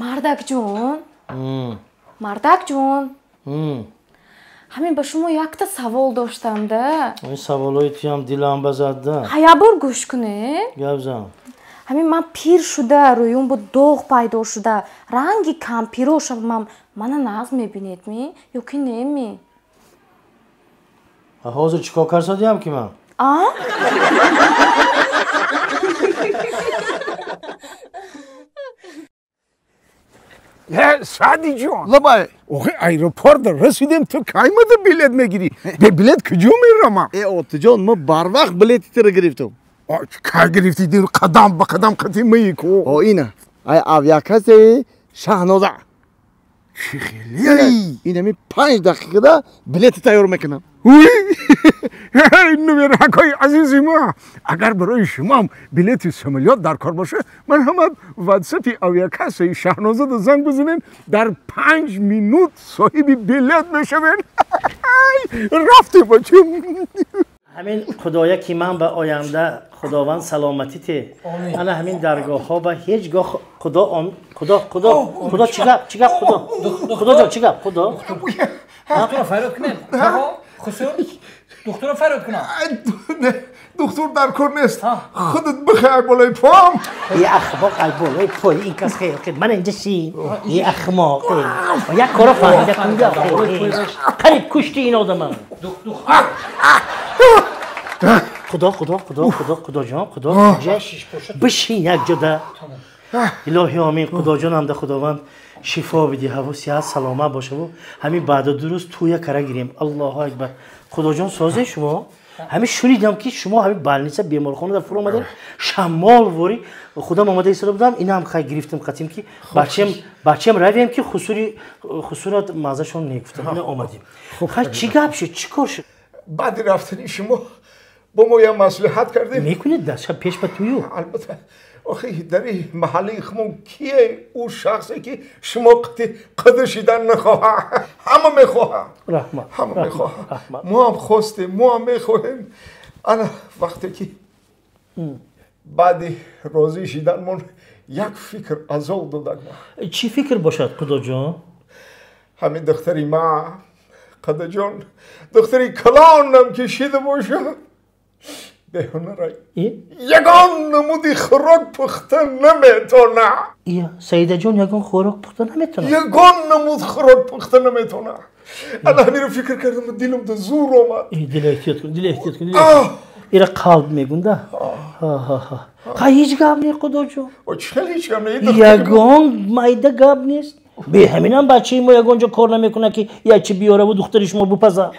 Мардак ҷон. Мардак ҷон. Ҳамин ба шумо якта савол доштам да. Ин саволои туям дилам базад да. Ҳа, як бор гӯш кунед. Гап зан. Ҳамин ман пир шуда, рӯюм бо доғ пайдо шуда, ранги кампиро шавам, мана нағз мебинед ми ё ки не ми? Ҳозир чӣ кор карсодиям ки ман? А? Сади ҷон. Лабай. Охи аэропорт расидем, ту кай мада билет мегирӣ? Бе билет куҷо мерамам? Э, Отиҷон, ма барвақт билети тира гирифтам. Кай гирифтӣ? Қадам ба қадам қати маи ку. О, ина. Ай авиакассаи Шаҳноза. Чӣ хеле? Ин ҳами 5 дақиқада билети тайёр мекунам. Нумеракҳои азизи ма, агар барои шумоам билети самолёт дар кор бошад, ман ҳама ватсапи авиакассаи Шаҳнозада занг бизанем, дар 5 минут соҳиби билет мешавем. Рафтем бачам. Ҳамин худоя ки ман ба оянда худованд саломатӣ те, ана ҳамин даргоҳҳо ба ҳеҷ гоҳ худо он худо худо худо чӣ гап, чӣ гап, худо худоҷон чӣ гап, худо духтуро фарёд кунем, хусур духтуро фарёд кунам. Духтур дар кор нест, худат бихай болои пом. Е ахмоқ, ай болои пой ин кас хел хел мана инҷа шин. Е ахмоқ, як коро фаҳмида кунда қариб кушти ин одама. Худо худо худо худо худоҷон худо бишин як ҷода. Илоҳи омин, худоҷонам да худованд шифо бидиҳаву сиҳат саломат бошаву ҳамин баъду ду рӯз тӯя кара гирем. Аллоҳу акбар. Худоҷон созе шумо? Ҳамин шунидам ки шумо ҳамин больница беморхонада фур омадед, шамол вори худам омада истода будам, инам хай гирифтам қатим ки бачам равем ки хусурат маззашон негуфтам, ина омадем. Хай чӣ гап шуд, чӣ кор шуд? Баъди рафтани шумо бо мо як маслиҳат кардем. Мекунед да шаб пеш ба тӯю? Албатта. Охи дар ин маҳаллаи хумон кие ӯ шахсе ки шумо қадр шидан нахоҳад? Ҳама мехоҳад. Раҳмат. Ҳама мехоҳад. Мо ҳам хостем, мо ҳам мехоҳем. Ана вақте ки баъди розӣ шиданмон як фикр азоб додак ма. Чӣ фикр бошад, Худоҷон? Ҳамин духтари ма, Қадаҷон, духтари калонам ки шида бошад, беҳунарай. Ягон намуди хӯрок пухта наметона. Саидаҷон ягон хӯрок пухта наметона? Ягон намуд хӯрок пухта наметона. Ана ҳаминро фикр кардам, дилам да зур омад. Дил эҳтиёт кун, дил эҳтиёт кун. Ира қалб мегунда. Ха, ҳеҷ гап не, Худоҷон. Чӣ хел ҳеҷ гап не? Ягон майда гап нест. Бе ҳаминам бачаи мо ягон ҷо кор намекунад ки як чи биёраву духтари шумо бупаза.